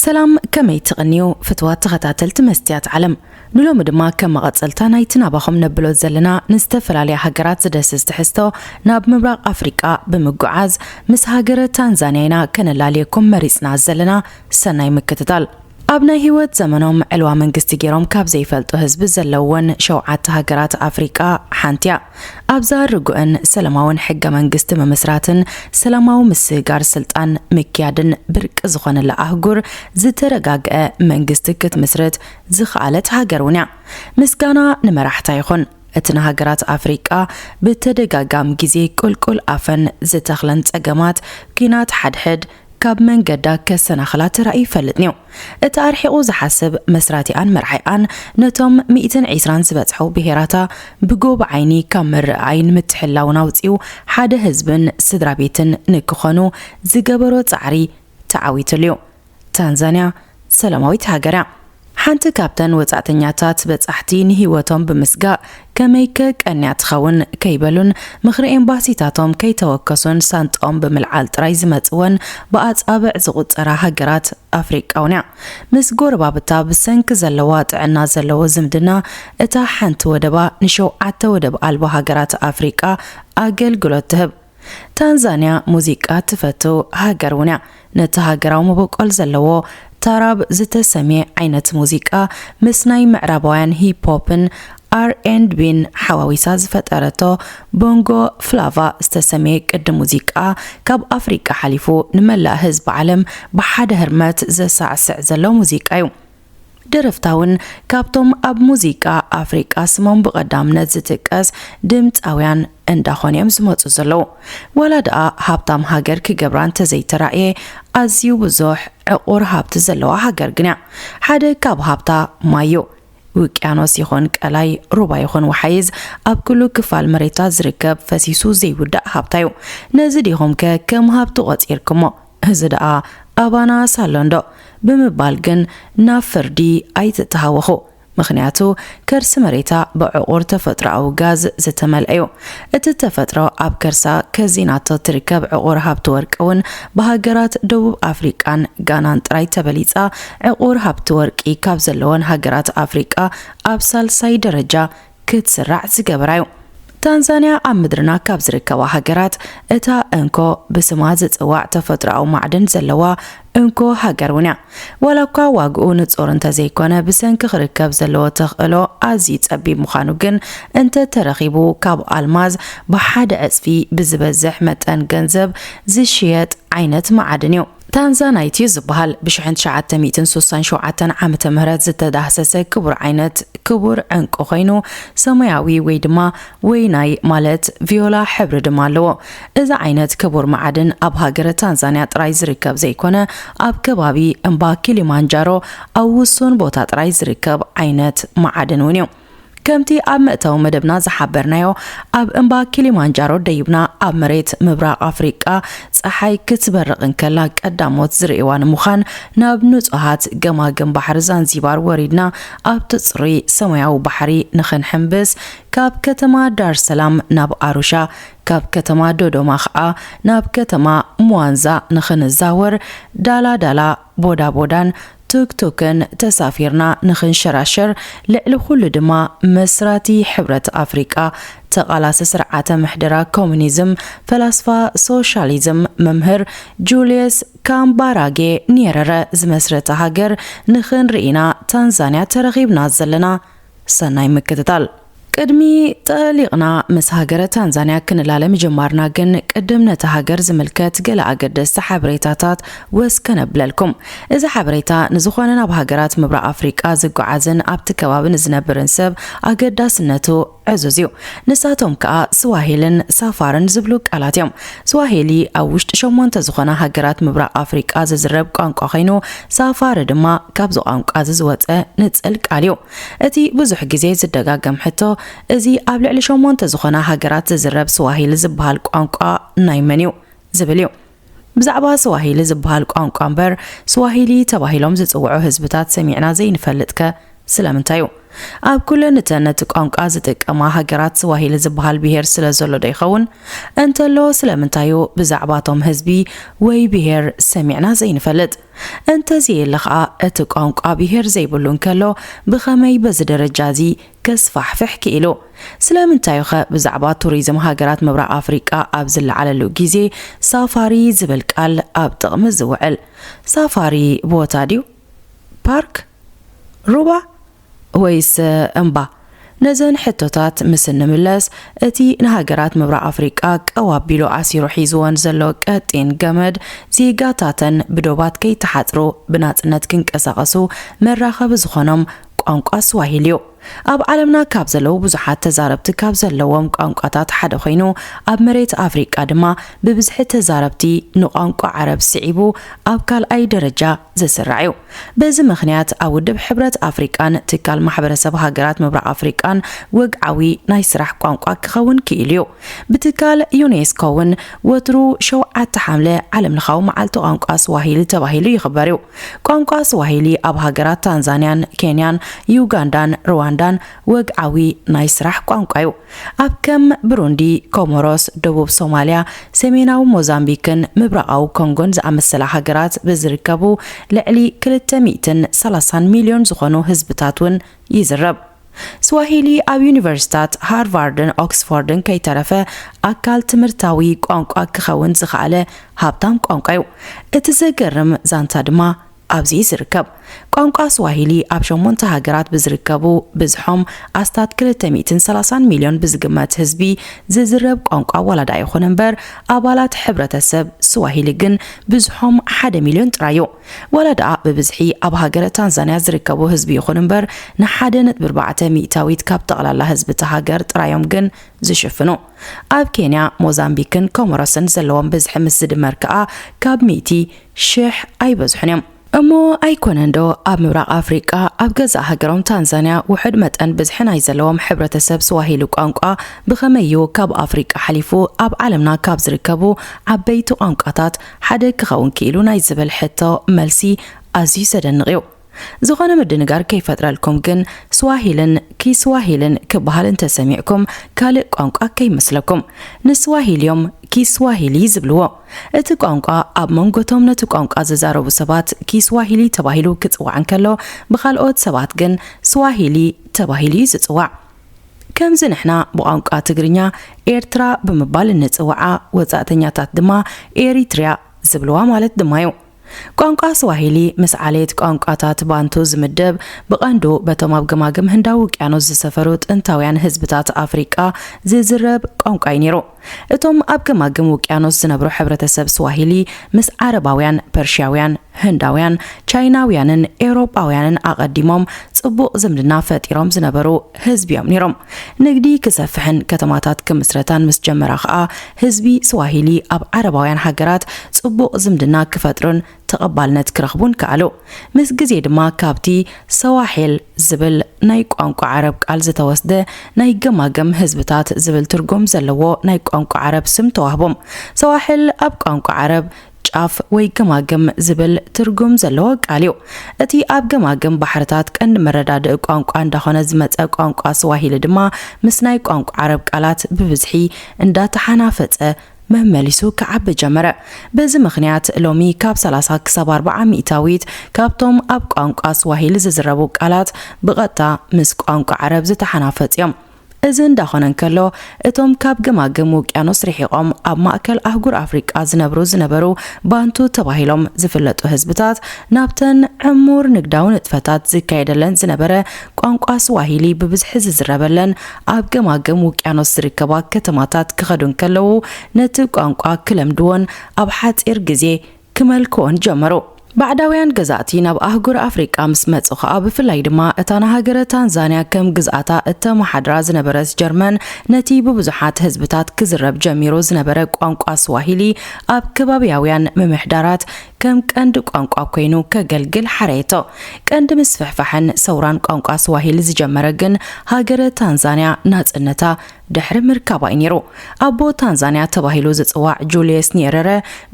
ሰላም፣ ከመይ ትቕንዩ ፍትዋት ተኸታተልቲ መስትያት ዓለም? ንሎሚ ድማ ከም መቐጸልታ ናይቲ ናባኹም ነብሎ ዘለና ንዝተፈላለያ ሃገራት ዝደስስ ትሕዝቶ ናብ ምብራቕ ኣፍሪቃ ብምጉዓዝ ምስ ሃገረ ታንዛንያ ኢና ከነላልየኩም መሪጽና ዘለና። ሰናይ ምክትታል። ኣብ ናይ ህይወት ዘመኖም ዕልዋ መንግስቲ ገይሮም ካብ ዘይፈልጡ ህዝቢ ዘለወን ሸውዓተ ሃገራት ኣፍሪቃ ሓንቲ እያ። ኣብዛ ርጉእን ሰላማውን ሕገ መንግስቲ ምምስራትን ሰላማዊ ምስግጋር ስልጣን ምክያድን ብርቂ ዝኾነላ ኣህጉር ዝተረጋግአ መንግስቲ ክትምስርት ዝኸኣለት ሃገር እውን እያ። ምስጋና ንመራሕታ ይኹን። እቲ ንሃገራት ኣፍሪቃ ብተደጋጋሚ ግዜ ቁልቁል ኣፈን ዝተኽለን ጸገማት ኲናት ሓድሕድ ካብ መንገዳ ከሰናኽላ ተራእዩ ይፈልጥ ነይሩ። እቲ ኣርሒቑ ዝሓስብ መስራቲኣን መርዓይኣን ነቶም ሚእትን ዒስራን ዝበጽሑ ብሄራታ ብጎቦ ዓይኒ ካብ ምርኣይን ምትሕላውን ኣውጺኡ ሓደ ህዝብን ስድራ ቤትን ንክኾኑ ዝገበሮ ጻዕሪ ተዓዊትሉ እዩ። ታንዛንያ ሰላማዊት ሃገር እያ። ሓንቲ ካብተን ወጻእተኛታት በጻሕቲ ንህይወቶም ብምስጋእ ከመይከ ቀንያ ትኸውን ከይበሉን ምኽሪ ኤምባሲታቶም ከይተወከሱን ሳንጥኦም ብምልዓል ጥራይ ዝመጽወን ብኣጻብዕ ዝቑጸራ ሃገራት ኣፍሪቃ እውን እያ። ምስ ጎረባብታ ብሰንኪ ዘለዋ ጥዕና ዘለዎ ዝምድና እታ ሓንቲ ወደባ ንሸውዓተ ወደብ ኣልቦ ሃገራት ኣፍሪቃ ኣገልግሎት ትህብ። ታንዛንያ ሙዚቃ ትፈቱ ሃገር እውን እያ። ነቲ ሃገራዊ መበቆል ዘለዎ ታራብ ዝተሰምየ ዓይነት ሙዚቃ ምስ ናይ ምዕራባውያን ሂፕ ሆፕን ኣር ኤንድ ቢን ሓዋዊሳ ዝፈጠረቶ ቦንጎ ፍላቫ ዝተሰምየ ቅዲ ሙዚቃ ካብ ኣፍሪቃ ሓሊፉ ንመላእ ህዝቢ ዓለም ብሓደ ህርመት ዘሳዕስዕ ዘሎ ሙዚቃ እዩ። ደረፍታ እውን ካብቶም ኣብ ሙዚቃ ኣፍሪቃ ስሞም ብቐዳምነት ዝጥቀስ ድምፃውያን እንዳኾኑ እዮም ዝመፁ ዘለዉ። ዋላ ደኣ ሃብታም ሃገር ክገብራ እንተዘይተራእየ ኣዝዩ ብዙሕ ዕቑር ሃብቲ ዘለዋ ሃገር ግን እያ። ሓደ ካብ ሃብታ ማይ እዩ። ውቅያኖስ ይኹን ቀላይ፣ ሩባ ይኹን ወሓይዝ ኣብ ኩሉ ክፋል መሬታ ዝርከብ ፈሲሱ ዘይውዳእ ሃብታ እዩ። ነዚ ዲኹም ከ ከም ሃብቲ ቆጺርኩሞ? እዚ ደኣ ኣባና ሳሎ እንዶ ብምባል ግን ናብ ፍርዲ ኣይትተሃወኹ። ምኽንያቱ ከርሲ መሬታ ብዕቑር ተፈጥሮኣዊ ጋዝ ዝተመልአ እዩ። እቲ ተፈጥሮ ኣብ ከርሳ ከዚናቶ ትርከብ ዕቑር ሃብቲ ወርቂ እውን ብሃገራት ደቡብ ኣፍሪቃን ጋናን ጥራይ ተበሊጻ ዕቑር ሃብቲ ወርቂ ካብ ዘለወን ሃገራት ኣፍሪቃ ኣብ ሳልሳይ ደረጃ ክትስራዕ ዝገበራ እዩ። ታንዛንያ ኣብ ምድርና ካብ ዝርከባ ሃገራት እታ እንኮ ብስማ ዝጽዋዕ ተፈጥሮኣዊ ማዕድን ዘለዋ እንኮ ሃገር እውን እያ። ዋላ እኳ ዋግኡ ንጹር እንተዘይኮነ፣ ብሰንኪ ክርከብ ዘለዎ ተኽእሎ ኣዝዩ ጸቢብ ምዃኑ ግን እንተተረኺቡ፣ ካብ ኣልማዝ ብሓደ ዕጽፊ ብዝበዝሕ መጠን ገንዘብ ዝሽየጥ ዓይነት መዓድን እዩ። ታንዛናይት እዩ ዝበሃል። ብሽሕን ትሽዓተ ሚእትን ሱሳን ሸውዓተን ዓመተ ምህረት ዝተዳህሰሰ ክቡር ዓይነት ክቡር ዕንቁ ኮይኑ፣ ሰማያዊ ወይ ድማ ወይናይ ማለት ቪዮላ ሕብሪ ድማ ኣለዎ። እዚ ዓይነት ክቡር መዓድን ኣብ ሃገረ ታንዛንያ ጥራይ ዝርከብ ዘይኮነ፣ ኣብ ከባቢ እምባ ኪሊማንጃሮ ኣብ ውሱን ቦታ ጥራይ ዝርከብ ዓይነት መዓድን እውን እዩ። ከምቲ ኣብ መእተዊ መደብና ዝሓበርናዮ፣ ኣብ እምባ ኪሊማንጃሮ ደይብና ኣብ መሬት ምብራቕ ኣፍሪቃ ጸሓይ ክትበርቕ እንከላ ቀዳሞት ዝርእይዋ ንምዃን ናብ ንጹሃት ገማግም ባሕሪ ዛንዚባር ወሪድና ኣብቲ ጽሩይ ሰማያዊ ባሕሪ ንኽንሕምብስ፣ ካብ ከተማ ዳርሰላም ናብ ኣሩሻ፣ ካብ ከተማ ዶዶማ ኸኣ ናብ ከተማ ሙዋንዛ ንኽንዛወር ዳላዳላ፣ ቦዳቦዳን ቱክቱክን ተሳፊርና ንኽንሸራሸር፣ ልዕሊ ኩሉ ድማ መስራቲ ሕብረት ኣፍሪቃ፣ ተቓላሲ ስርዓተ ምሕደራ ኮሙኒዝም፣ ፈላስፋ ሶሻሊዝም መምህር ጁልየስ ካምባራጌ ኒየረረ ዝመስረታ ሃገር ንኽንርኢ ኢና ታንዛንያ ተረኺብና ዘለና። ሰናይ ምክትታል። ቅድሚ ጠሊቕና ምስ ሃገረ ታንዛንያ ክንላለ ምጅማርና ግን፣ ቅድም ነቲ ሃገር ዝምልከት ገለ ኣገደስቲ ሓበሬታታት ወስ ከነብለልኩም። እዚ ሓበሬታ ንዝኾነ ናብ ሃገራት ምብራቕ ኣፍሪቃ ዝጓዓዝን ኣብቲ ከባቢ ንዝነብርን ሰብ ኣገዳስነቱ ዕዙዝ እዩ። ንሳቶም ከኣ ስዋሂልን ሳፋርን ዝብሉ ቃላት እዮም። ስዋሂሊ ኣብ ውሽጢ ሸሞንተ ዝኾና ሃገራት ምብራቕ ኣፍሪቃ ዝዝረብ ቋንቋ ኮይኑ፣ ሳፋሪ ድማ ካብዚ ቋንቋ እዚ ዝወጸ ንጽል ቃል እዩ። እቲ ብዙሕ ግዜ ዝደጋገም ሕቶ፣ እዚ ኣብ ልዕሊ ሸሞንተ ዝኾና ሃገራት ዝዝረብ ስዋሂሊ ዝበሃል ቋንቋ ናይ መን እዩ? ዝብል እዩ። ብዛዕባ ስዋሂሊ ዝበሃል ቋንቋ እምበር፣ ስዋሂሊ ተባሂሎም ዝጽውዑ ህዝብታት ሰሚዕና ዘይንፈልጥከ? ስለምንታይ እዩ? ኣብ ኩለን እተን ነቲ ቋንቋ ዝጥቀማ ሃገራት ስዋሂሊ ዝበሃል ብሄር ስለ ዘሎ ዶ ይኸውን? እንተሎ ስለምንታይ እዩ ብዛዕባቶም ህዝቢ ወይ ብሄር ሰሚዕና ዘይንፈልጥ? እንተዘየለ ኸኣ እቲ ቋንቋ ብሄር ዘይብሉ እንከሎ ብኸመይ በዚ ደረጃ እዚ ከስፋሕፍሕ ክኢሉ? ስለምንታይ እዩ ኸ ብዛዕባ ቱሪዝም ሃገራት ምብራቕ ኣፍሪቃ ኣብ ዝለዓለሉ ግዜ ሳፋሪ ዝብል ቃል ኣብ ጥቕሚ ዝውዕል? ሳፋሪ ቦታ ድዩ? ፓርክ? ሩባ? ወይስ እምባ? ነዘን ሕቶታት ምስ እንምለስ፣ እቲ ንሃገራት ምብራቕ ኣፍሪቃ ቀው ኣቢሉ ኣሲሩ ሒዝወን ዘሎ ቀጢን ገመድ፣ ዜጋታተን ብዶባት ከይተሓጽሩ ብናጽነት ክንቀሳቐሱ መራኸቢ ዝኾኖም ቋንቋ ስዋሂሊ እዩ። ኣብ ዓለምና ካብ ዘለዉ ብዙሓት ተዛረብቲ ካብ ዘለዎም ቋንቋታት ሓደ ኮይኑ፣ ኣብ መሬት ኣፍሪቃ ድማ ብብዝሒ ተዛረብቲ ንቋንቋ ዓረብ ስዒቡ ኣብ ካልኣይ ደረጃ ዝስራዕ እዩ። በዚ ምኽንያት ኣብ ውድብ ሕብረት ኣፍሪቃን ትካል ማሕበረሰብ ሃገራት ምብራቕ ኣፍሪቃን ወግዓዊ ናይ ስራሕ ቋንቋ ክኸውን ክኢሉ እዩ። ብትካል ዩኔስኮ እውን ወትሩ ሸውዓተ ሓምለ ዓለምለኻዊ መዓልቲ ቋንቋ ስዋሂሊ ተባሂሉ ይኽበር እዩ። ቋንቋ ስዋሂሊ ኣብ ሃገራት ታንዛንያን ኬንያን ዩጋንዳን ሩዋንዳን ወግዓዊ ናይ ስራሕ ቋንቋ እዩ። ኣብ ከም ብሩንዲ፣ ኮሞሮስ፣ ደቡብ ሶማልያ፣ ሰሜናዊ ሞዛምቢክን ምብራቓዊ ኮንጎን ዝኣመሰላ ሃገራት ብዝርከቡ ልዕሊ ክልተ ሚእትን ሰላሳን ሚልዮን ዝኾኑ ህዝብታት እውን ይዝረብ። ስዋሂሊ ኣብ ዩኒቨርሲታት ሃርቫርድን ኦክስፎርድን ከይተረፈ ኣካል ትምህርታዊ ቋንቋ ክኸውን ዝኸኣለ ሃብታም ቋንቋ እዩ። እቲ ዘገርም ዛንታ ድማ ኣብዚ ዝርከብ። ቋንቋ ስዋሂሊ ኣብ ሸሞንተ ሃገራት ብዝርከቡ ብዝሖም ኣስታት ክልተ ሚእትን ሰላሳን ሚልዮን ብዝግመት ህዝቢ ዝዝረብ ቋንቋ ዋላ ደኣ ይኹን እምበር፣ ኣባላት ሕብረተሰብ ስዋሂሊ ግን ብዝሖም ሓደ ሚልዮን ጥራይ እዩ። ዋላ ደኣ ብብዝሒ ኣብ ሃገረ ታንዛንያ ዝርከቡ ህዝቢ ይኹን እምበር፣ ንሓደ ነጥቢ ኣርባዕተ ሚእታዊት ካብ ጠቕላላ ህዝቢ እታ ሃገር ጥራዮም ግን ዝሽፍኑ። ኣብ ኬንያ፣ ሞዛምቢክን ኮሞሮስን ዘለዎም ብዝሒ ምስ ዝድመር ከኣ ካብ ሚእቲ ሽሕ ኣይበዝሑን እዮም። እሞ ኣይኮነን ዶ ኣብ ምብራቕ ኣፍሪቃ ኣብ ገዛእ ሃገሮም ታንዛንያ ውሑድ መጠን ብዝሒ ናይ ዘለዎም ሕብረተሰብ ስዋሂሊ ቋንቋ ብኸመይ እዩ ካብ ኣፍሪቃ ሓሊፉ ኣብ ዓለምና ካብ ዝርከቡ ዓበይቲ ቋንቋታት ሓደ ክኸውን ክኢሉ ናይ ዝብል ሕቶ መልሲ ኣዝዩ ዘደንቕ እዩ። ዝኾነ ምድንጋር ከይፈጥረልኩም ግን ስዋሂልን ኪስዋሂልን ክበሃል እንተሰሚዕኩም ካልእ ቋንቋ ከይመስለኩም። ንስዋሂልዮም ኪስዋሂሊ ዝብልዎ። እቲ ቋንቋ ኣብ መንጎቶም ነቲ ቋንቋ ዝዛረቡ ሰባት ኪስዋሂሊ ተባሂሉ ክጽዋዕ እንከሎ፣ ብኻልኦት ሰባት ግን ስዋሂሊ ተባሂሉ እዩ ዝጽዋዕ። ከምዚ ንሕና ብቋንቋ ትግርኛ ኤርትራ ብምባል እንጽውዓ፣ ወጻእተኛታት ድማ ኤሪትሪያ ዝብልዋ ማለት ድማ እዩ። ቋንቋ ስዋሂሊ ምስ ዓሌት ቋንቋታት ባንቱ ዝምደብ፣ ብቐንዱ በቶም ኣብ ገማግም ህንዳዊ ውቅያኖስ ዝሰፈሩ ጥንታውያን ህዝብታት ኣፍሪቃ ዝዝረብ ቋንቋ እዩ ነይሩ። እቶም ኣብ ገማግም ውቅያኖስ ዝነብሩ ሕብረተሰብ ስዋሂሊ ምስ ዓረባውያን፣ ፐርሽያውያን፣ ህንዳውያን፣ ቻይናውያንን ኤውሮጳውያንን ኣቐዲሞም ጽቡቕ ዝምድና ፈጢሮም ዝነበሩ ህዝቢ እዮም ነይሮም። ንግዲ ክሰፍሕን ከተማታት ክምስረታን ምስ ጀመራ ኸኣ፣ ህዝቢ ስዋሂሊ ኣብ ዓረባውያን ሃገራት ጽቡቕ ዝምድና ክፈጥሩን ተቐባልነት ክረኽቡን ከኣሉ። ምስ ግዜ ድማ ካብቲ ሰዋሒል ዝብል ናይ ቋንቋ ዓረብ ቃል ዝተወስደ ናይ ገማግም ህዝብታት ዝብል ትርጉም ዘለዎ ናይ ቋንቋ ዓረብ ስም ተዋህቦም። ሰዋሒል ኣብ ቋንቋ ዓረብ ጫፍ ወይ ገማግም ዝብል ትርጉም ዘለዎ ቃል እዩ። እቲ ኣብ ገማግም ባሕርታት ቀንዲ መረዳድኢ ቋንቋ እንዳኾነ ዝመጸ ቋንቋ ስዋሂሊ ድማ ምስ ናይ ቋንቋ ዓረብ ቃላት ብብዝሒ እንዳተሓናፈጸ መመሊሱ ክዓቢ ጀመረ። በዚ ምኽንያት ሎሚ ካብ ሰላሳ ክሳብ ኣርብዓ ሚእታዊት ካብቶም ኣብ ቋንቋ ስዋሂሊ ዝዝረቡ ቃላት ብቐጥታ ምስ ቋንቋ ዓረብ ዝተሓናፈጹ እዮም። እዚ እንዳኾነ እንከሎ፣ እቶም ካብ ገማግም ውቅያኖስ ርሒቖም ኣብ ማእከል ኣህጉር ኣፍሪቃ ዝነብሩ ዝነበሩ ባንቱ ተባሂሎም ዝፍለጡ ህዝብታት ናብተን ዕሙር ንግዳዊ ንጥፈታት ዝካየደለን ዝነበረ ቋንቋ ስዋሂሊ ብብዝሒ ዝዝረበለን ኣብ ገማግም ውቅያኖስ ዝርከባ ከተማታት ክኸዱ እንከለዉ ነቲ ቋንቋ ክለምድዎን ኣብ ሓጺር ግዜ ክመልክዎን ጀመሩ። ባዕዳውያን ገዛእቲ ናብ ኣህጉር ኣፍሪቃ ምስ መጹ ኸኣ፣ ብፍላይ ድማ እታ ንሃገረ ታንዛንያ ከም ግዝኣታ እተመሓድራ ዝነበረት ጀርመን፣ ነቲ ብብዙሓት ህዝብታት ክዝረብ ጀሚሩ ዝነበረ ቋንቋ ስዋሂሊ ኣብ ከባብያውያን ምምሕዳራት ከም ቀንዲ ቋንቋ ኮይኑ ከገልግል ሓረየቶ። ቀንዲ ምስፍሕፋሕን ሰውራን ቋንቋ ስዋሂሊ ዝጀመረ ግን ሃገረ ታንዛንያ ናጽነታ ድሕሪ ምርካባ እዩ ነይሩ። ኣቦ ታንዛንያ ተባሂሉ ዝጽዋዕ ጁልየስ ኒየረረ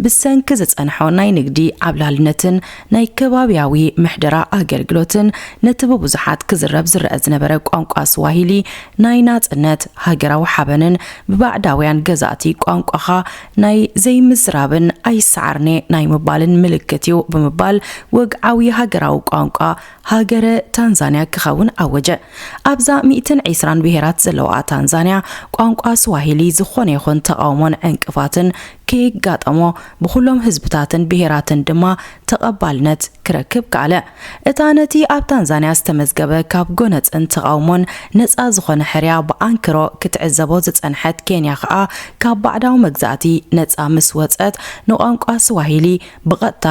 ብሰንኪ ዝጸንሖ ናይ ንግዲ ዓብላልነትን ናይ ከባብያዊ ምሕደራ ኣገልግሎትን ነቲ ብብዙሓት ክዝረብ ዝረአ ዝነበረ ቋንቋ ስዋሂሊ ናይ ናጽነት፣ ሃገራዊ ሓበንን ብባዕዳውያን ገዛእቲ ቋንቋኻ ናይ ዘይምዝራብን ኣይሰዓርኔ ናይ ምባልን ምልክት እዩ ብምባል ወግዓዊ ሃገራዊ ቋንቋ ሃገረ ታንዛንያ ክኸውን ኣወጀ። ኣብዛ ሚእትን ዕስራን ብሄራት ዘለዋ ታንዛንያ፣ ቋንቋ ስዋሂሊ ዝኾነ ይኹን ተቓውሞን ዕንቅፋትን ከየጋጠሞ፣ ብኹሎም ህዝብታትን ብሄራትን ድማ ተቐባልነት ክረክብ ከኣለ። እታ ነቲ ኣብ ታንዛንያ ዝተመዝገበ ካብ ጎነጽን ተቓውሞን ነጻ ዝኾነ ሕርያ ብኣንክሮ ክትዕዘቦ ዝጸንሐት ኬንያ ከኣ፣ ካብ ባዕዳዊ መግዛእቲ ነጻ ምስ ወጸት፣ ንቋንቋ ስዋሂሊ ብቐጥታ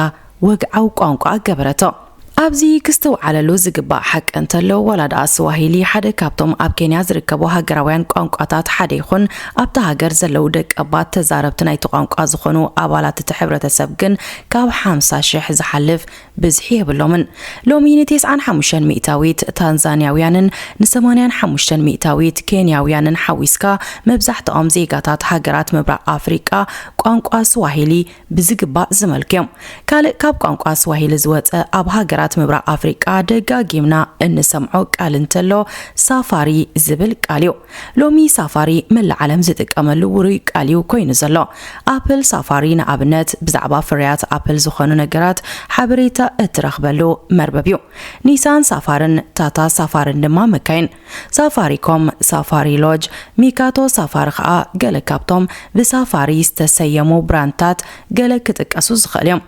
ወግዓዊ ቋንቋ ገበረቶ። ኣብዚ ክስተውዓለሉ ዝግባእ ሓቂ እንተሎ፣ ዋላ ደኣ ስዋሂሊ ሓደ ካብቶም ኣብ ኬንያ ዝርከቡ ሃገራውያን ቋንቋታት ሓደ ይኹን፣ ኣብታ ሃገር ዘለዉ ደቀባት ተዛረብቲ ናይቲ ቋንቋ ዝኾኑ ኣባላት እቲ ሕብረተሰብ ግን ካብ ሓምሳ ሽሕ ዝሓልፍ ብዝሒ የብሎምን። ሎሚ ንተስዓን ሓሙሽተን ሚእታዊት ታንዛንያውያንን ንሰማንያን ሓሙሽተን ሚእታዊት ኬንያውያንን ሓዊስካ፣ መብዛሕትኦም ዜጋታት ሃገራት ምብራቕ ኣፍሪቃ ቋንቋ ስዋሂሊ ብዝግባእ ዝመልኩ እዮም። ካልእ ካብ ቋንቋ ስዋሂሊ ዝወጸ ኣብ ሃገራት ምብራቕ ኣፍሪቃ ደጋጊምና እንሰምዖ ቃል እንተሎ ሳፋሪ ዝብል ቃል እዩ። ሎሚ ሳፋሪ መላእ ዓለም ዝጥቀመሉ ውሩይ ቃል እዩ ኮይኑ ዘሎ። ኣፕል ሳፋሪ ንኣብነት ብዛዕባ ፍርያት ኣፕል ዝኾኑ ነገራት ሓበሬታ እትረኽበሉ መርበብ እዩ። ኒሳን ሳፋርን ታታ ሳፋርን ድማ መካይን። ሳፋሪኮም፣ ሳፋሪ ሎጅ፣ ሚካቶ ሳፋሪ ከኣ ገለ ካብቶም ብሳፋሪ ዝተሰየሙ ብራንድታት ገለ ክጥቀሱ ዝኽእል እዮም።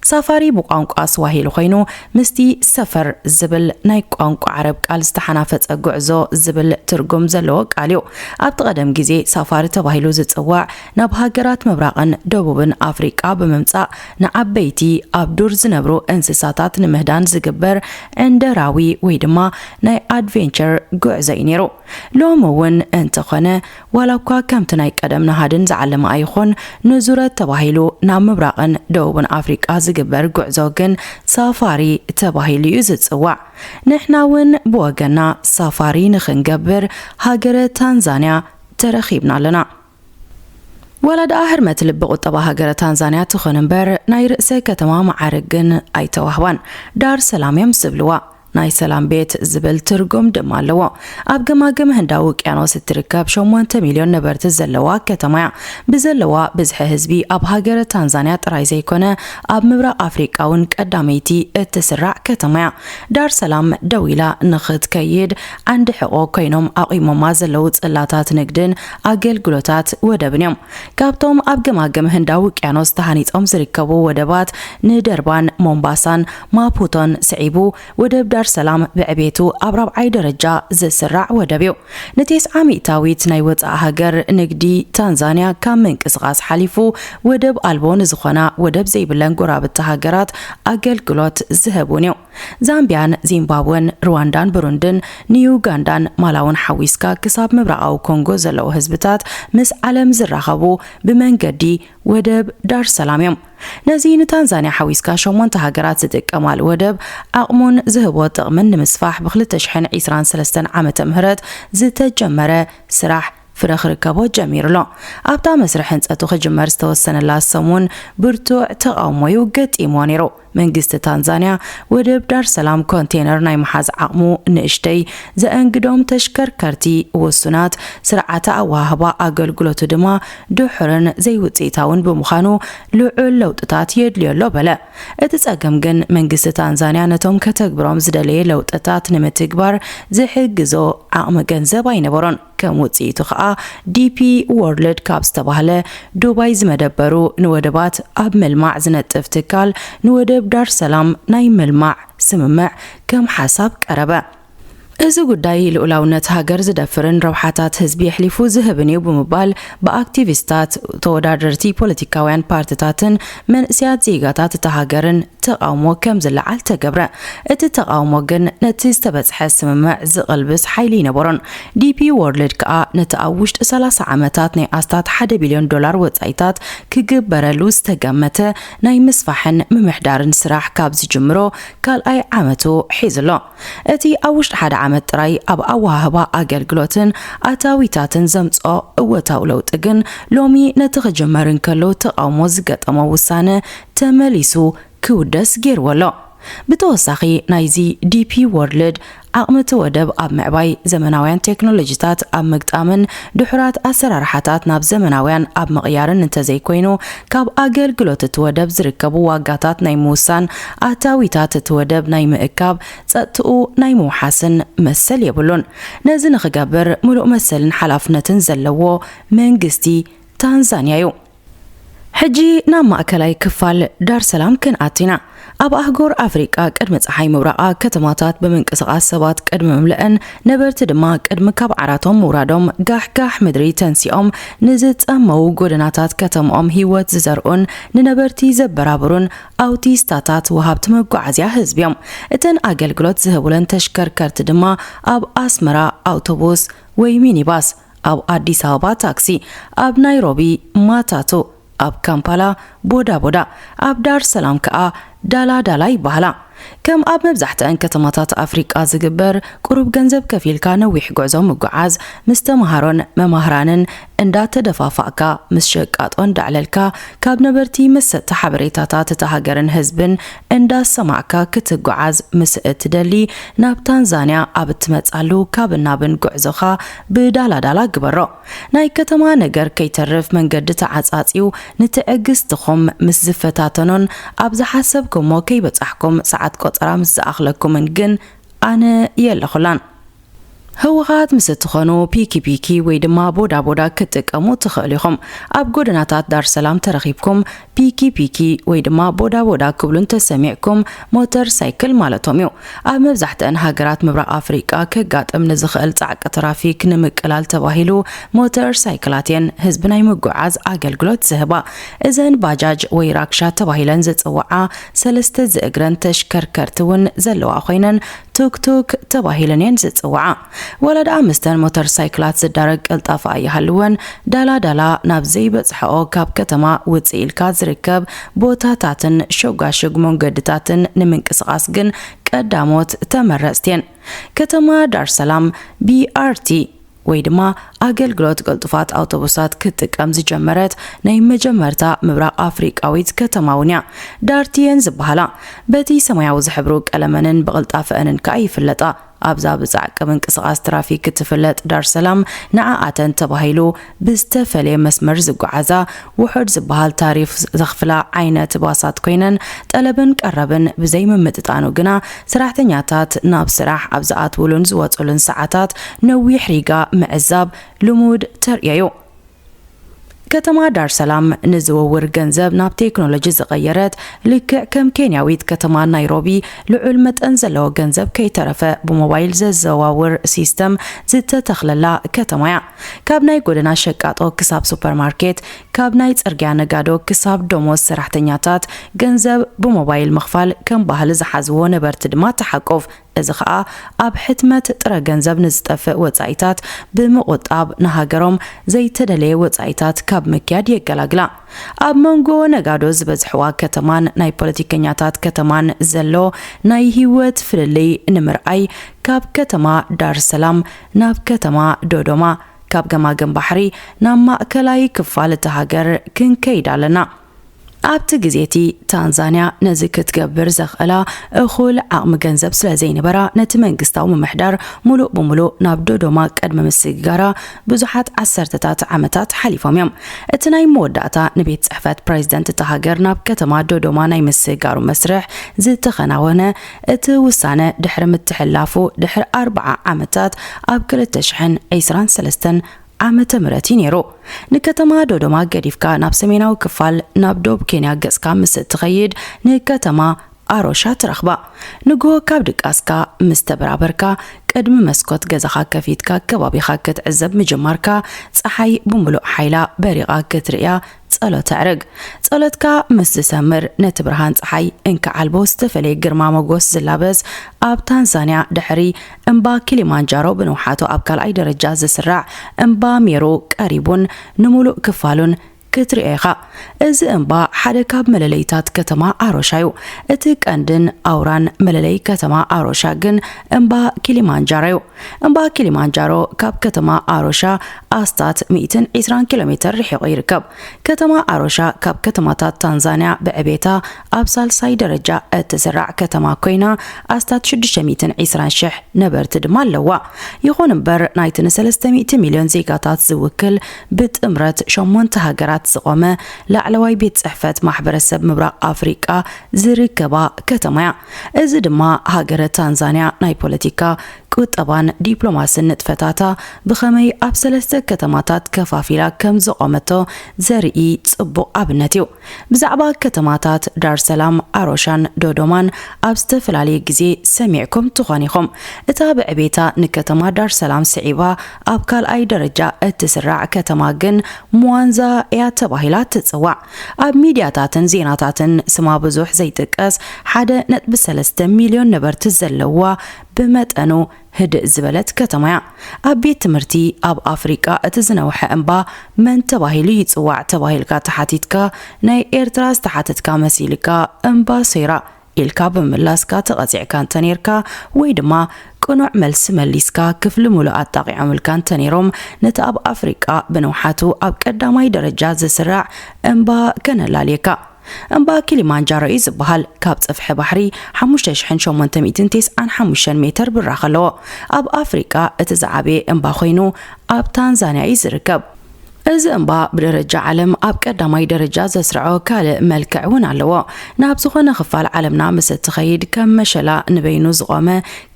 ሳፋሪ ብቋንቋ ስዋሂሊ ኮይኑ ምስቲ ሰፈር ዝብል ናይ ቋንቋ ዓረብ ቃል ዝተሓናፈጸ ጉዕዞ ዝብል ትርጉም ዘለዎ ቃል እዩ። ኣብቲ ቀደም ግዜ ሳፋሪ ተባሂሉ ዝጽዋዕ ናብ ሃገራት ምብራቕን ደቡብን ኣፍሪቃ ብምምጻእ ንዓበይቲ ኣብ ዱር ዝነብሩ እንስሳታት ንምህዳን ዝግበር ዕንደራዊ ወይ ድማ ናይ ኣድቬንቸር ጉዕዞ እዩ ነይሩ። ሎሚ እውን እንተኾነ፣ ዋላ እኳ ከምቲ ናይ ቀደም ንሃድን ዝዓለመ ኣይኹን፣ ንዙረት ተባሂሉ ናብ ምብራቕን ደቡብን ኣፍሪቃ ዝግበር ጉዕዞ ግን ሳፋሪ ተባሂሉ እዩ ዝጽዋዕ። ንሕና እውን ብወገና ሳፋሪ ንኽንገብር ሃገረ ታንዛንያ ተረኺብና ኣለና። ዋላ ደኣ ህርመት ልቢ ቁጠባ ሃገረ ታንዛንያ ትኹን እምበር፣ ናይ ርእሰ ከተማ መዓርግ ግን ኣይተዋህባን። ዳር ሰላም እዮም ዝብልዋ። ናይ ሰላም ቤት ዝብል ትርጉም ድማ ኣለዎ። ኣብ ገማግም ህንዳዊ ውቅያኖስ እትርከብ ሸሞንተ ሚልዮን ነበርቲ ዘለዋ ከተማ እያ። ብዘለዋ ብዝሒ ህዝቢ ኣብ ሃገረ ታንዛንያ ጥራይ ዘይኮነ፣ ኣብ ምብራቕ ኣፍሪቃ እውን ቀዳመይቲ እትስራዕ ከተማ እያ። ዳር ሰላም ደው ኢላ ንኽትከይድ ዓንዲ ሕቖ ኮይኖም ኣቑሞማ ዘለዉ ጽላታት ንግድን ኣገልግሎታት ወደብን እዮም። ካብቶም ኣብ ገማግም ህንዳዊ ውቅያኖስ ተሃኒጾም ዝርከቡ ወደባት፣ ንደርባን ሞምባሳን ማፑቶን ስዒቡ፣ ወደብ ዳር ሰላም ብዕቤቱ ኣብ ራብዓይ ደረጃ ዝስራዕ ወደብ እዩ። ንቴስዓ ሚእታዊት ናይ ወጻኢ ሃገር ንግዲ ታንዛንያ ካብ ምንቅስቓስ ሓሊፉ፣ ወደብ ኣልቦ ንዝኾና ወደብ ዘይብለን ጎረባብቲ ሃገራት ኣገልግሎት ዝህብ እውን እዩ። ዛምቢያን ዚምባብወን፣ ሩዋንዳን ብሩንድን፣ ንዩጋንዳን ማላውን ሓዊስካ፣ ክሳብ ምብራቓዊ ኮንጎ ዘለዉ ህዝብታት ምስ ዓለም ዝራኸቡ ብመንገዲ ወደብ ዳር ሰላም እዮም። ነዚ ንታንዛንያ ሓዊስካ ሸሞንተ ሃገራት ዝጥቀማሉ ወደብ ዓቕሙን ዝህቦ ጥቕምን ንምስፋሕ ብ ክልተ ሽሕን ዕስራን ሰለስተን ዓመተ ምህረት ዝተጀመረ ስራሕ ፍረ ክርከቦ ጀሚሩ ኣሎ። ኣብታ መስርሕ ህንጸቱ ክጅመር ዝተወሰነላ ሰሙን ብርቱዕ ተቓውሞ እዩ ገጢምዎ ነይሩ። መንግስቲ ታንዛንያ ወደብ ዳር ሰላም ኮንቴነር ናይ ምሓዝ ዓቕሙ ንእሽተይ፣ ዘአንግዶም ተሽከርከርቲ ውሱናት፣ ስርዓተ ኣወሃህባ ኣገልግሎቱ ድማ ድሑርን ዘይውጽኢታውን ብምዃኑ ልዑል ለውጥታት የድልዮ ኣሎ በለ። እቲ ጸገም ግን መንግስቲ ታንዛንያ ነቶም ከተግብሮም ዝደለየ ለውጥታት ንምትግባር ዝሕግዞ ዓቕሚ ገንዘብ ኣይነበሮን። ከም ውጽኢቱ ከኣ ዲፒ ዎርልድ ካብ ዝተባህለ ዱባይ ዝመደበሩ ንወደባት ኣብ ምልማዕ ዝነጥፍ ትካል ንወደብ ዳር ሰላም ናይ ምልማዕ ስምምዕ ከም ሓሳብ ቀረበ። እዚ ጉዳይ ልኡላውነት ሃገር ዝደፍርን ረብሓታት ህዝቢ የሕሊፉ ዝህብን እዩ ብምባል ብኣክቲቪስታት፣ ተወዳደርቲ ፖለቲካውያን ፓርትታትን መንእሰያት ዜጋታት እታ ሃገርን ተቓውሞ ከም ዝለዓል ተገብረ። እቲ ተቓውሞ ግን ነቲ ዝተበጽሐ ስምምዕ ዝቕልብስ ሓይሊ ኣይነበሮን። ዲፒ ዎርልድ ከኣ ነቲ ኣብ ውሽጢ ሰላሳ ዓመታት ናይ ኣስታት ሓደ ቢልዮን ዶላር ወጻኢታት ክግበረሉ ዝተገመተ ናይ ምስፋሕን ምምሕዳርን ስራሕ ካብ ዝጅምሮ ካልኣይ ዓመቱ ሒዙ ኣሎ። እቲ ኣብ ውሽጢ ሓደ ዓመት ጥራይ ኣብ ኣወሃህባ ኣገልግሎትን ኣታዊታትን ዘምጽኦ እወታዊ ለውጢ ግን፣ ሎሚ ነቲ ክጅመር እንከሎ ተቓውሞ ዝገጠሞ ውሳነ ተመሊሱ ክውደስ ገይርዎ ኣሎ። ብተወሳኺ፣ ናይዚ ዲፒ ወርልድ ዓቕሚ እቲ ወደብ ኣብ ምዕባይ፣ ዘመናውያን ቴክኖሎጂታት ኣብ ምግጣምን ድሑራት ኣሰራርሓታት ናብ ዘመናውያን ኣብ ምቕያርን እንተዘይኮይኑ፣ ካብ ኣገልግሎት እቲ ወደብ ዝርከቡ ዋጋታት ናይ ምውሳን፣ ኣታዊታት እቲ ወደብ ናይ ምእካብ፣ ጸጥትኡ ናይ ምውሓስን መሰል የብሉን። ነዚ ንኽገብር ምሉእ መሰልን ሓላፍነትን ዘለዎ መንግስቲ ታንዛንያ እዩ። ሕጂ ናብ ማእከላይ ክፋል ዳር ሰላም ክንኣቱ ኢና። ኣብ ኣህጉር ኣፍሪቃ፣ ቅድሚ ጸሓይ ምብራቓ፣ ከተማታት ብምንቅስቓስ ሰባት ቅድሚ ምምልአን፣ ነበርቲ ድማ ቅድሚ ካብ ዓራቶም ምውራዶም፣ ጋሕጋሕ ምድሪ ተንሲኦም ንዝጸመዉ ጎደናታት ከተምኦም ህይወት ዝዘርኡን ንነበርቲ ዘበራብሩን ኣውቲስታታት ወሃብቲ መጓዓዝያ ህዝቢ እዮም። እተን ኣገልግሎት ዝህቡለን ተሽከርከርቲ ድማ ኣብ ኣስመራ ኣውቶቡስ ወይ ሚኒባስ፣ ኣብ ኣዲስ ኣበባ ታክሲ፣ ኣብ ናይሮቢ ማታቶ፣ ኣብ ካምፓላ ቦዳቦዳ፣ ኣብ ዳር ሰላም ከኣ ዳላዳላ ይበሃላ። ከም ኣብ መብዛሕትአን ከተማታት ኣፍሪቃ ዝግበር፣ ቁሩብ ገንዘብ ከፊልካ ነዊሕ ጉዕዞ ምጉዓዝ፣ ምስ ተመሃሮን መማህራንን እንዳተደፋፋእካ፣ ምስ ሸቃጦ እንዳዕለልካ፣ ካብ ነበርቲ መሰጥቲ ሓበሬታታት እታ ሃገርን ህዝብን እንዳሰማዕካ ክትጓዓዝ ምስ እትደሊ፣ ናብ ታንዛንያ ኣብ እትመጻሉ ካብን ናብን ጉዕዞኻ ብዳላዳላ ግበሮ። ናይ ከተማ ነገር ከይተርፍ መንገዲ ተዓጻጽዩ ንትዕግስትኹም ምስ ዝፈታተኖን ኣብ ዝሓሰብኩሞ ከይበጻሕኩም ሰዓት ቆጸራ ምስ ዝኣኽለኩምን ግን ኣነ የለኹላን። ህውኻት ምስ እትኾኑ ፒኪ ፒኪ ወይ ድማ ቦዳ ቦዳ ክትጥቀሙ ትኽእሉ ኢኹም። ኣብ ጎደናታት ዳር ሰላም ተረኺብኩም ፒኪ ፒኪ ወይ ድማ ቦዳ ቦዳ ክብሉ እንተሰሚዕኩም ሞተር ሳይክል ማለቶም እዩ። ኣብ መብዛሕትአን ሃገራት ምብራቕ ኣፍሪቃ ከጋጥም ንዝኽእል ጻዕቂ ትራፊክ ንምቅላል ተባሂሉ ሞተር ሳይክላት እየን ህዝቢ ናይ ምጉዓዝ ኣገልግሎት ዝህባ። እዘን ባጃጅ ወይ ራክሻ ተባሂለን ዝጽውዓ ሰለስተ ዝእግረን ተሽከርከርቲ እውን ዘለዋ ኮይነን ቱክቱክ ተባሂለን እየን ዝጽውዓ። ዋላ ደኣ ምስተን ሞተር ሳይክላት ዝዳረግ ቅልጣፈ ኣይሃልወን፣ ዳላዳላ ናብ ዘይበጽሐኦ ካብ ከተማ ውጽእ ኢልካ ዝርከብ ቦታታትን ሸጓሽግ መንገድታትን ንምንቅስቓስ ግን ቀዳሞት ተመረጽቲ እየን። ከተማ ዳር ሰላም ቢ ኣር ቲ ወይ ድማ ኣገልግሎት ቅልጡፋት ኣውቶቡሳት ክትጥቀም ዝጀመረት ናይ መጀመርታ ምብራቕ ኣፍሪቃዊት ከተማ እውን እያ። ዳርቲየን ዝበሃላ፣ በቲ ሰማያዊ ዝሕብሩ ቀለመንን ብቕልጣፈአንን ከኣ ይፍለጣ። ኣብዛ ብጻዕቂ ምንቅስቓስ ትራፊክ እትፍለጥ ዳር ሰላም፣ ንዓኣተን ተባሂሉ ብዝተፈልየ መስመር ዝጓዓዛ፣ ውሑድ ዝበሃል ታሪፍ ዘኽፍላ ዓይነት ባሳት ኮይነን፣ ጠለብን ቀረብን ብዘይምምጥጣኑ ግና፣ ሰራሕተኛታት ናብ ስራሕ ኣብ ዝኣትውሉን ዝወጽሉን ሰዓታት ነዊሕ ሪጋ ምዕዛብ ልሙድ ተርእዮ እዩ። ከተማ ዳር ሰላም ንዝውውር ገንዘብ ናብ ቴክኖሎጂ ዝቐየረት፣ ልክዕ ከም ኬንያዊት ከተማ ናይሮቢ፣ ልዑል መጠን ዘለዎ ገንዘብ ከይተረፈ ብሞባይል ዘዘዋውር ሲስተም ዝተተኽለላ ከተማ እያ። ካብ ናይ ጎደና ሸቃጦ ክሳብ ሱፐርማርኬት፣ ካብ ናይ ጽርግያ ነጋዶ ክሳብ ደሞዝ ሰራሕተኛታት፣ ገንዘብ ብሞባይል ምኽፋል ከም ባህሊ ዝሓዝዎ ነበርቲ ድማ ትሓቁፍ። እዚ ኸኣ ኣብ ሕትመት ጥረ ገንዘብ ንዝጠፍእ ወጻኢታት ብምቑጣብ፣ ንሃገሮም ዘይተደለየ ወጻኢታት ካብ ምክያድ የገላግላ። ኣብ መንጎ ነጋዶ ዝበዝሕዋ ከተማን ናይ ፖለቲከኛታት ከተማን ዘሎ ናይ ህይወት ፍልልይ ንምርኣይ፣ ካብ ከተማ ዳር ሰላም ናብ ከተማ ዶዶማ፣ ካብ ገማግም ባሕሪ ናብ ማእከላይ ክፋል እታ ሃገር ክንከይድ ኣለና። ኣብቲ ግዜ እቲ፣ ታንዛንያ ነዚ ክትገብር ዘኽእላ እኹል ዓቕሚ ገንዘብ ስለ ዘይነበራ፣ ነቲ መንግስታዊ ምምሕዳር ምሉእ ብምሉእ ናብ ዶዶማ ቅድሚ ምስግጋራ ብዙሓት ዓሰርተታት ዓመታት ሓሊፎም እዮም። እቲ ናይ መወዳእታ ንቤት ጽሕፈት ፕሬዚደንት እታ ሃገር ናብ ከተማ ዶዶማ ናይ ምስግጋሩ መስርሕ ዝተኸናወነ እቲ ውሳነ ድሕሪ ምትሕልላፉ ድሕሪ ኣርብዓ ዓመታት ኣብ ክልተ ሽሕን ዕስራን ሰለስተን ዓመተ ምህረት እዩ ነይሩ። ንከተማ ዶዶማ ገዲፍካ ናብ ሰሜናዊ ክፋል ናብ ዶብ ኬንያ ገጽካ ምስ እትኸይድ ንከተማ ኣሮሻ ትረኽባ። ንግሆ ካብ ድቃስካ ምስ ተበራበርካ ቅድሚ መስኮት ገዛኻ ከፊትካ ከባቢኻ ክትዕዘብ ምጅማርካ ጸሓይ ብምሉእ ሓይላ በሪቓ ክትርእያ ጸሎት ኣዕርግ። ጸሎትካ ምስ ዝሰምር ነቲ ብርሃን ጸሓይ እንክዓልቦ ዝተፈለየ ግርማ ሞጎስ ዝላበስ ኣብ ታንዛንያ ድሕሪ እምባ ኪሊማንጃሮ ብንውሓቱ ኣብ ካልኣይ ደረጃ ዝስራዕ እምባ ሜሩ ቀሪቡን ንምሉእ ክፋሉን ክትሪኦ ኢኻ። እዚ እምባ ሓደ ካብ መለለይታት ከተማ ኣሮሻ እዩ። እቲ ቀንድን ኣውራን መለለይ ከተማ ኣሮሻ ግን እምባ ኪሊማንጃሮ እዩ። እምባ ኪሊማንጃሮ ካብ ከተማ ኣሮሻ ኣስታት ሚእትን ዕስራን ኪሎ ሜተር ርሒቑ ይርከብ። ከተማ ኣሮሻ ካብ ከተማታት ታንዛንያ ብዕቤታ ኣብ ሳልሳይ ደረጃ እትስራዕ ከተማ ኮይና፣ ኣስታት ሽዱሽተ ሚእትን ዕስራን ሽሕ ነበርቲ ድማ ኣለዋ። ይኹን እምበር፣ ናይቲ ንሰለስተ ሚእቲ ሚልዮን ዜጋታት ዝውክል ብጥምረት ሸሞንተ ሃገራት ዝቖመ ላዕለዋይ ቤት ጽሕፈት ማሕበረሰብ ምብራቕ ኣፍሪቃ ዝርከባ ከተማ እያ። እዚ ድማ ሃገረ ታንዛንያ ናይ ፖለቲካ፣ ቁጠባን ዲፕሎማስን ንጥፈታታ ብኸመይ ኣብ ሰለስተ ከተማታት ከፋፊላ ከም ዘቖመቶ ዘርኢ ጽቡቕ ኣብነት እዩ። ብዛዕባ ከተማታት ዳርሰላም፣ ኣሮሻን ዶዶማን ኣብ ዝተፈላለየ ግዜ ሰሚዕኩም ትኾን ኢኹም። እታ ብዕቤታ ንከተማ ዳርሰላም ስዒባ ኣብ ካልኣይ ደረጃ እትስራዕ ከተማ ግን ሙዋንዛ እያ ተባሂላ ትጽዋዕ። ኣብ ሚድያታትን ዜናታትን ስማ ብዙሕ ዘይጥቀስ ሓደ ነጥቢ ሰለስተ ሚልዮን ነበርቲ ዘለዋ ብመጠኑ ህድእ ዝበለት ከተማ እያ። ኣብ ቤት ትምህርቲ ኣብ ኣፍሪቃ እቲ ዝነውሐ እምባ መን ተባሂሉ ይጽዋዕ ተባሂልካ ተሓቲትካ፣ ናይ ኤርትራ ዝተሓተትካ መሲልካ እምባ ሶይራ ኢልካ ብምምላስካ ተቐጺዕካ እንተኔርካ፣ ወይ ድማ ቅኑዕ መልሲ መሊስካ ክፍሊ ሙሉእ ኣጣቒዖምልካ እንተኔሮም፣ ነቲ ኣብ ኣፍሪቃ ብንውሓቱ ኣብ ቀዳማይ ደረጃ ዝስራዕ እምባ ከነላልየካ። እምባ ኪሊማንጃሮ እዩ ዝበሃል። ካብ ጽፍሒ ባሕሪ ሓሙሽተ ሽሕን ሸሞንተ ሚእትን ተስዓን ሓሙሽተን ሜተር ብራኸ ኣለዎ። ኣብ ኣፍሪቃ እቲ ዝዓበየ እምባ ኮይኑ፣ ኣብ ታንዛንያ እዩ ዝርከብ። እዚ እምባ ብደረጃ ዓለም ኣብ ቀዳማይ ደረጃ ዘስርዖ ካልእ መልክዕ እውን ኣለዎ። ናብ ዝኾነ ክፋል ዓለምና ምስ እትኸይድ፣ ከም መሸላ ንበይኑ ዝቖመ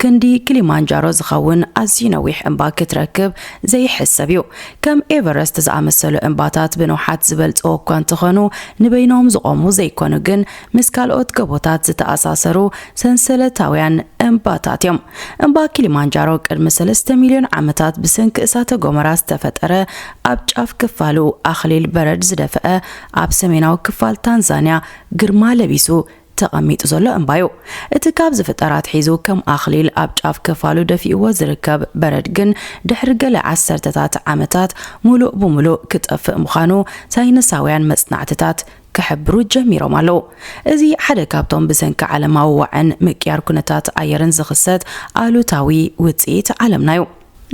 ክንዲ ኪሊማንጃሮ ዝኸውን ኣዝዩ ነዊሕ እምባ ክትረክብ ዘይሕሰብ እዩ። ከም ኤቨረስት ዝኣመሰሉ እምባታት ብንውሓት ዝበልጽዎ እኳ እንተኾኑ፣ ንበይኖም ዝቖሙ ዘይኮኑ፣ ግን ምስ ካልኦት ጎቦታት ዝተኣሳሰሩ ሰንሰለታውያን እምባታት እዮም። እምባ ኪሊማንጃሮ ቅድሚ ሰለስተ ሚልዮን ዓመታት ብሰንኪ እሳተ ጎመራ ዝተፈጠረ፣ ኣብ ጫፍ ክፋሉ ኣኽሊል በረድ ዝደፍአ፣ ኣብ ሰሜናዊ ክፋል ታንዛንያ ግርማ ለቢሱ ተቐሚጡ ዘሎ እምባ እዩ። እቲ ካብ ዝፍጠር ኣትሒዙ ከም ኣኽሊል ኣብ ጫፍ ክፋሉ ደፊእዎ ዝርከብ በረድ ግን ድሕሪ ገለ ዓሰርተታት ዓመታት ሙሉእ ብሙሉእ ክጠፍእ ምዃኑ ሳይንሳውያን መጽናዕትታት ክሕብሩ ጀሚሮም ኣለዉ። እዚ ሓደ ካብቶም ብሰንኪ ዓለማዊ ዋዕን ምቅያር ኩነታት ኣየርን ዝኽሰት ኣሉታዊ ውጽኢት ዓለምና እዩ።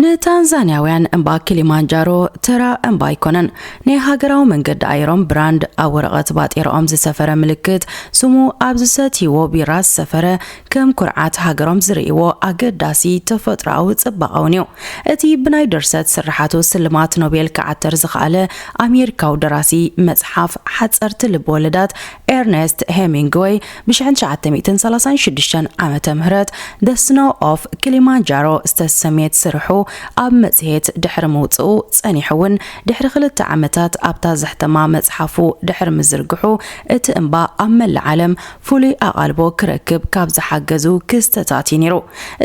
ንታንዛንያውያን እምባ ኪሊማንጃሮ ተራ እምባ ኣይኮነን። ናይ ሃገራዊ መንገዲ ኣየሮም ብራንድ ኣብ ወረቐት ባጤራኦም ዝሰፈረ ምልክት፣ ስሙ ኣብ ዝሰትይዎ ቢራ ዝሰፈረ፣ ከም ኩርዓት ሃገሮም ዝርእይዎ ኣገዳሲ ተፈጥሮኣዊ ጽባቐ እውን እዩ። እቲ ብናይ ድርሰት ስርሓቱ ስልማት ኖቤል ክዓተር ዝኸኣለ ኣሜሪካዊ ደራሲ መጽሓፍ ሓጸርቲ ልብወለዳት ኤርነስት ሄሚንግወይ ብ ትሽዓተ ሚእትን ሰላሳን ሽዱሽተን ዓመተ ምህረት The Snow of Kilimanjaro ዝተሰምየት ስርሑ ኣብ መጽሔት ድሕሪ ምውጽኡ ጸኒሑ እውን ድሕሪ ክልተ ዓመታት ኣብታ ዘሕተማ መጽሓፉ ድሕሪ ምዝርግሑ እቲ እምባ ኣብ መላእ ዓለም ፍሉይ ኣቓልቦ ክረክብ ካብ ዝሓገዙ ክስተታት እዩ ነይሩ።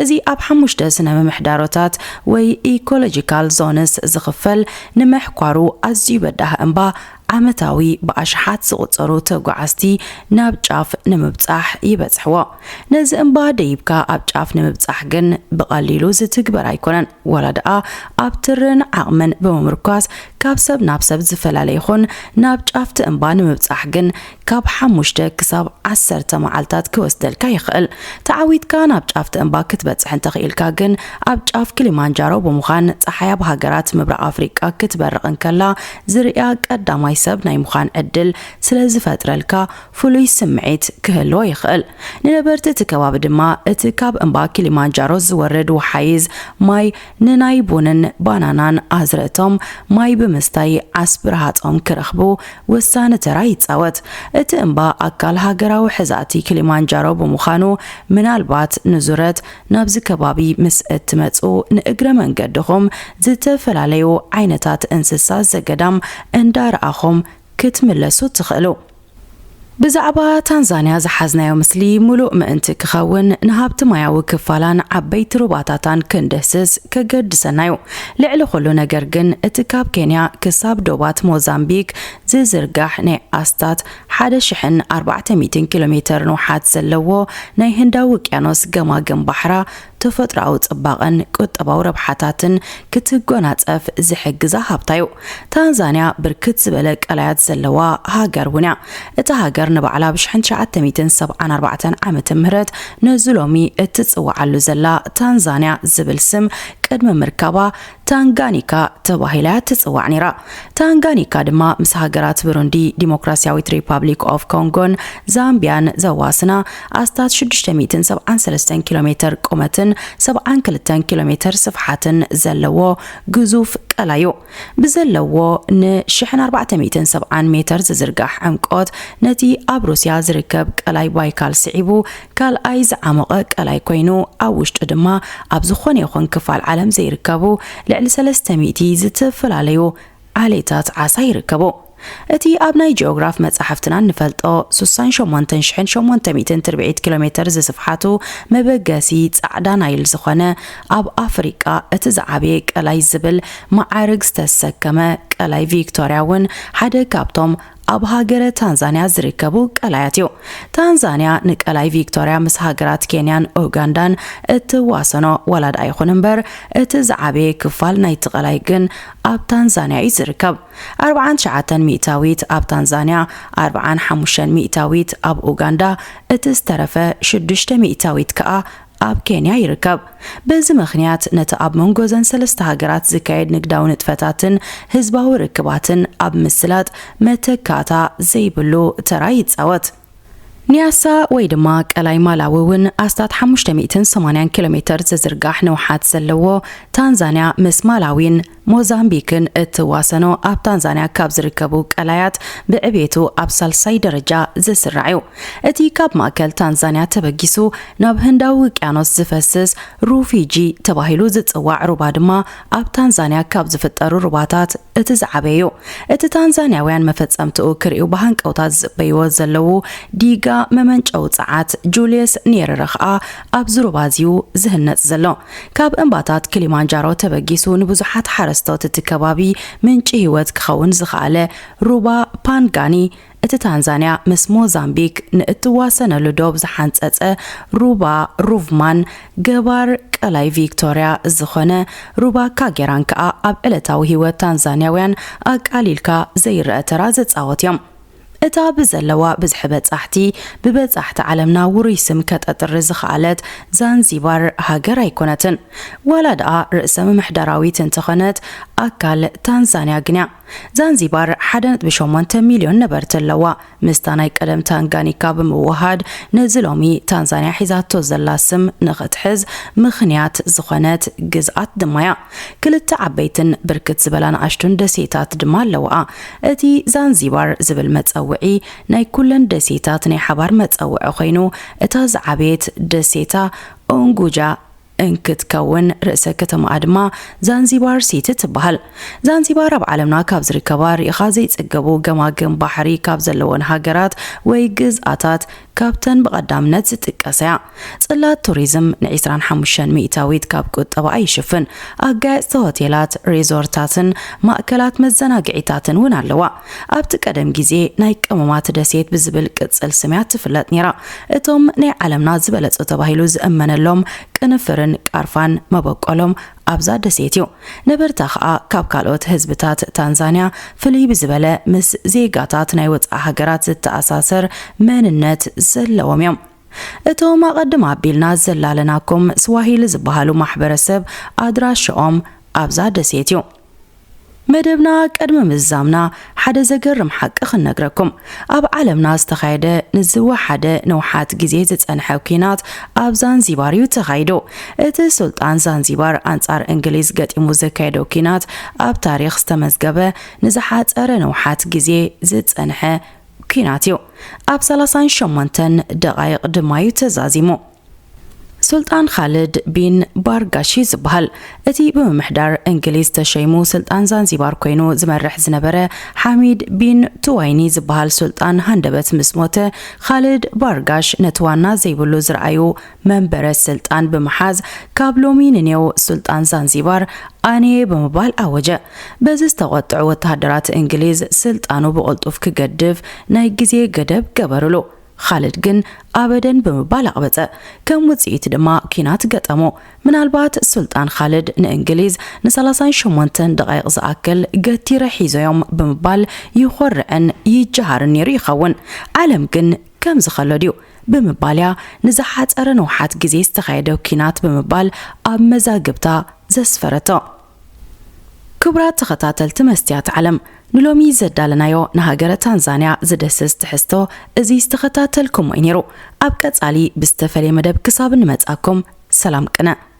እዚ ኣብ ሓሙሽተ ስነ ምምሕዳሮታት ወይ ኢኮሎጂካል ዞንስ ዝኽፈል ንምሕኳሩ ኣዝዩ በዳሂ እምባ ዓመታዊ ብኣሽሓት ዝቑጸሩ ተጓዓዝቲ ናብ ጫፍ ንምብጻሕ ይበጽሕዎ። ነዚ እምባ ደይብካ ኣብ ጫፍ ንምብጻሕ ግን ብቐሊሉ ዝትግበር ኣይኮነን። ወላ ደኣ ኣብ ትርን ዓቕምን ብምምርኳስ ካብ ሰብ ናብ ሰብ ዝፈላለ ይኹን፣ ናብ ጫፍቲ እምባ ንምብጻሕ ግን ካብ ሓሙሽተ ክሳብ ዓሰርተ መዓልታት ክወስደልካ ይኽእል። ተዓዊትካ ናብ ጫፍቲ እምባ ክትበጽሕ እንተኽኢልካ ግን፣ ኣብ ጫፍ ኪሊማንጃሮ ብምዃን ጸሓይ ኣብ ሃገራት ምብራቕ ኣፍሪቃ ክትበርቕ እንከላ ዝርእያ ቀዳማይ ሰብ ናይ ምዃን ዕድል ስለ ዝፈጥረልካ፣ ፍሉይ ስምዒት ክህልዎ ይኽእል። ንነበርቲ እቲ ከባቢ ድማ፣ እቲ ካብ እምባ ኪሊማንጃሮ ዝወርድ ወሓይዝ ማይ ንናይ ቡንን ባናናን ኣዝርእቶም ማይ ብምስታይ ዓስቢ ረሃጾም ክረኽቡ ወሳኒ ተራ ይጻወት። እቲ እምባ ኣካል ሃገራዊ ሕዛእቲ ኪሊማንጃሮ ብምዃኑ፣ ምናልባት ንዙረት ናብዚ ከባቢ ምስ እትመጹ፣ ንእግረ መንገድኹም ዝተፈላለዩ ዓይነታት እንስሳ ዘገዳም እንዳረኣኹም ክትምለሱ ትኽእሉ። ብዛዕባ ታንዛንያ ዝሓዝናዮ ምስሊ ምሉእ ምእንቲ ክኸውን፣ ንሃብቲ ማያዊ ክፋላን ዓበይቲ ሩባታታን ክንድህስስ ከገድሰና እዩ። ልዕሊ ኩሉ ነገር ግን፣ እቲ ካብ ኬንያ ክሳብ ዶባት ሞዛምቢክ ዝዝርጋሕ ናይ ኣስታት ሓደ ሽሕን ኣርባዕተ ሚእትን ኪሎ ሜተር ንውሓት ዘለዎ ናይ ህንዳዊ ውቅያኖስ ገማግም ባሕራ ተፈጥሮኣዊ ጽባቐን ቁጠባዊ ረብሓታትን ክትጎናጸፍ ዝሕግዛ ሃብታ እዩ። ታንዛንያ ብርክት ዝበለ ቀላያት ዘለዋ ሃገር እውን እያ። እታ ሃገር ንባዕላ ብ ትሽዓተ ሚእትን ሰብዓን ኣርባዕተን ዓመተ ምህረት ነዚ ሎሚ እትጽውዓሉ ዘላ ታንዛንያ ዝብል ስም ቅድሚ ምርካባ ታንጋኒካ ተባሂላ እያ ትጽዋዕ ነይራ። ታንጋኒካ ድማ ምስ ሃገራት ብሩንዲ፣ ዲሞክራሲያዊት ሪፓብሊክ ኦፍ ኮንጎን ዛምቢያን ዘዋስና ኣስታት ሽዱሽተ ሚእትን ሰብዓን ሰለስተን ኪሎ ሜተር ቁመትን ሰብዓን ክልተን ኪሎ ሜተር ስፍሓትን ዘለዎ ግዙፍ ቀላይ እዩ። ብዘለዎ ንሽሕን ኣርባዕተ ሚእትን ሰብዓን ሜተር ዝዝርጋሕ ዕምቆት፣ ነቲ ኣብ ሩስያ ዝርከብ ቀላይ ባይካል ስዒቡ ካልኣይ ዝዓሞቐ ቀላይ ኮይኑ፣ ኣብ ውሽጡ ድማ ኣብ ዝኾነ ይኹን ክፋል ዓለም ዘይርከቡ ልዕሊ ሰለስተ ሚእቲ ዝተፈላለዩ ዓሌታት ዓሳ ይርከቡ። እቲ ኣብ ናይ ጂኦግራፍ መጻሕፍትና እንፈልጦ ስሳን ሸሞንተን ሽሕን ሸሞንተ ሚእትን ትርብዒት ኪሎ ሜተር ዝስፍሓቱ መበገሲ ጻዕዳ ናይል ዝኾነ፣ ኣብ ኣፍሪቃ እቲ ዝዓበየ ቀላይ ዝብል መዓርግ ዝተሰከመ ቀላይ ቪክቶርያ እውን ሓደ ካብቶም ኣብ ሃገረ ታንዛንያ ዝርከቡ ቀላያት እዩ። ታንዛንያ ንቀላይ ቪክቶርያ ምስ ሃገራት ኬንያን ኡጋንዳን እትዋሰኖ ዋላ ደኣ ይኹን እምበር፣ እቲ ዝዓበየ ክፋል ናይቲ ቀላይ ግን ኣብ ታንዛንያ እዩ ዝርከብ። ኣርብዓን ትሽዓተን ሚእታዊት ኣብ ታንዛንያ፣ ኣርብዓን ሓሙሽተን ሚእታዊት ኣብ ኡጋንዳ፣ እቲ ዝተረፈ ሽዱሽተ ሚእታዊት ከኣ ኣብ ኬንያ ይርከብ። በዚ ምኽንያት ነቲ ኣብ መንጎ እዘን ሰለስተ ሃገራት ዝካየድ ንግዳዊ ንጥፈታትን ህዝባዊ ርክባትን ኣብ ምስላጥ መተካእታ ዘይብሉ ተራ ይጻወት። ኒያሳ ወይ ድማ ቀላይ ማላዊ እውን ኣስታት ሓሙሽተ ሚእትን ሰማንያን ኪሎ ሜተር ዝዝርጋሕ ንውሓት ዘለዎ፣ ታንዛንያ ምስ ማላዊን ሞዛምቢክን እትዋሰኖ፣ ኣብ ታንዛንያ ካብ ዝርከቡ ቀላያት ብዕቤቱ ኣብ ሳልሳይ ደረጃ ዝስራዕ እዩ። እቲ ካብ ማእከል ታንዛንያ ተበጊሱ ናብ ህንዳዊ ውቅያኖስ ዝፈስስ ሩፊጂ ተባሂሉ ዝጽዋዕ ሩባ ድማ ኣብ ታንዛንያ ካብ ዝፍጠሩ ሩባታት እቲ ዝዓበየ እዩ። እቲ ታንዛንያውያን መፈጸምትኡ ክርእዩ ብሃንቀውታ ዝጽበይዎ ዘለዉ ዲጋ መመንጨዊ ጸዓት ጁልየስ ኔረረ ኸኣ ኣብዚ ሩባ እዚ እዩ ዝህነጽ ዘሎ። ካብ እምባታት ክሊማንጃሮ ተበጊሱ ንብዙሓት ሓረስቶት እቲ ከባቢ ምንጪ ህይወት ክኸውን ዝኸኣለ ሩባ ፓንጋኒ፣ እቲ ታንዛንያ ምስ ሞዛምቢክ ንእትዋሰነሉ ዶብ ዝሓንጸጸ ሩባ ሩቭማን፣ ገባር ቀላይ ቪክቶርያ ዝኾነ ሩባ ካጌራን ከኣ ኣብ ዕለታዊ ህይወት ታንዛንያውያን ኣቃሊልካ ዘይረኣ ተራ ዝጻወት እዮም። እታ ብዘለዋ ብዝሒ በጻሕቲ፣ ብበጻሕቲ ዓለምና ውሩይ ስም ከተጥሪ ዝኸኣለት ዛንዚባር ሃገር ኣይኮነትን። ዋላ ደኣ ርእሰ ምምሕዳራዊት እንተኾነት፣ ኣካል ታንዛንያ ግን እያ። ዛንዚባር ሓደ ነጥቢ ሸሞንተ ሚልዮን ነበርቲ ኣለዋ። ምስታ ናይ ቀደም ታንጋኒካ ብምውሃድ፣ ነዚ ሎሚ ታንዛንያ ሒዛቶ ዘላ ስም ንኽትሕዝ ምኽንያት ዝኾነት ግዝኣት ድማ እያ። ክልተ ዓበይትን ብርክት ዝበላ ንኣሽቱን ደሴታት ድማ ኣለዋኣ። እቲ ዛንዚባር ዝብል መጸውዒ ናይ ኩለን ደሴታት ናይ ሓባር መጸውዒ ኮይኑ፣ እታ ዝዓበየት ደሴታ ኡንጉጃ እንክትከውን፣ ርእሰ ከተማኣ ድማ ዛንዚባር ሲቲ ትበሃል። ዛንዚባር ኣብ ዓለምና ካብ ዝርከባ ርኢኻ ዘይጽገቡ ገማግም ባሕሪ ካብ ዘለወን ሃገራት ወይ ግዝኣታት ካብተን ብቐዳምነት ዝጥቀሳ እያ። ጽላት ቱሪዝም ን ዒስራን ሓሙሽተን ሚእታዊት ካብ ቁጠባኣ ይሽፍን። ኣጋየጽቲ ሆቴላት፣ ሪዞርታትን ማእከላት መዘናግዒታትን እውን ኣለዋ። ኣብቲ ቀደም ግዜ ናይ ቀመማት ደሴት ብዝብል ቅጽል ስም እያ ትፍለጥ ነይራ። እቶም ናይ ዓለምና ዝበለጹ ተባሂሉ ዝእመነሎም ቅንፍርን ቃርፋን መበቆሎም ኣብዛ ደሴት እዩ። ነበርታ ኸኣ ካብ ካልኦት ህዝብታት ታንዛንያ ፍልይ ብዝበለ ምስ ዜጋታት ናይ ወጻኢ ሃገራት ዝተኣሳሰር መንነት ዘለዎም እዮም። እቶም ኣቐድም ኣቢልና ዘላለናኩም ስዋሂሊ ዝበሃሉ ማሕበረሰብ ኣድራሽኦም ኣብዛ ደሴት እዩ። መደብና ቅድሚ ምዝዛምና ሓደ ዘገርም ሓቂ ክንነግረኩም። ኣብ ዓለምና ዝተኻየደ ንዝወሓደ ነውሓት ግዜ ዝጸንሐ ኲናት ኣብ ዛንዚባር እዩ ተኻይዱ። እቲ ሱልጣን ዛንዚባር ኣንጻር እንግሊዝ ገጢሙ ዘካየዶ ኲናት ኣብ ታሪኽ ዝተመዝገበ ንዝሓጸረ ነውሓት ግዜ ዝጸንሐ ኲናት እዩ። ኣብ ሰላሳን ሸሞንተን ደቓይቕ ድማ እዩ ተዛዚሙ። ሱልጣን ኻልድ ቢን ባርጋሽ እዩ ዝበሃል። እቲ ብምምሕዳር እንግሊዝ ተሸይሙ ስልጣን ዛንዚባር ኮይኑ ዝመርሕ ዝነበረ ሓሚድ ቢን ቱዋይኒ ዝበሃል ሱልጣን ሃንደበት ምስ ሞተ፣ ኻልድ ባርጋሽ ነቲ ዋና ዘይብሉ ዝረኣዩ መንበረ ስልጣን ብምሓዝ፣ ካብ ሎሚ ንኔው ሱልጣን ዛንዚባር ኣነየ ብምባል ኣወጀ። በዚ ዝተቖጥዑ ወተሃደራት እንግሊዝ ስልጣኑ ብቕልጡፍ ክገድፍ ናይ ግዜ ገደብ ገበሩሉ። ኻልድ ግን ኣበደን ብምባል ኣቕበጸ። ከም ውጽኢት ድማ ኲናት ገጠሞ። ምናልባት ሱልጣን ኻልድ ንእንግሊዝ ን ሰላሳን ሸሞንተን ደቓይቕ ዝኣክል ገቲረ ሒዘዮም ብምባል ይኾርዕን ይጀሃርን ነይሩ ይኸውን። ዓለም ግን ከምዚ ከሎ ድዩ ብምባል እያ ንዝሓጸረ ነውሓት ግዜ ዝተኻየደ ኲናት ብምባል ኣብ መዛግብታ ዘስፈረቶ። ክቡራት ተኸታተልቲ መስትያት ዓለም፣ ንሎሚ ዘዳለናዮ ንሃገረ ታንዛንያ ዝድህስስ ትሕዝቶ እዚ ዝተኸታተልኩሞ እዩ ነይሩ። ኣብ ቀጻሊ ብዝተፈለየ መደብ ክሳብ እንመጻኩም ሰላም ቅነ።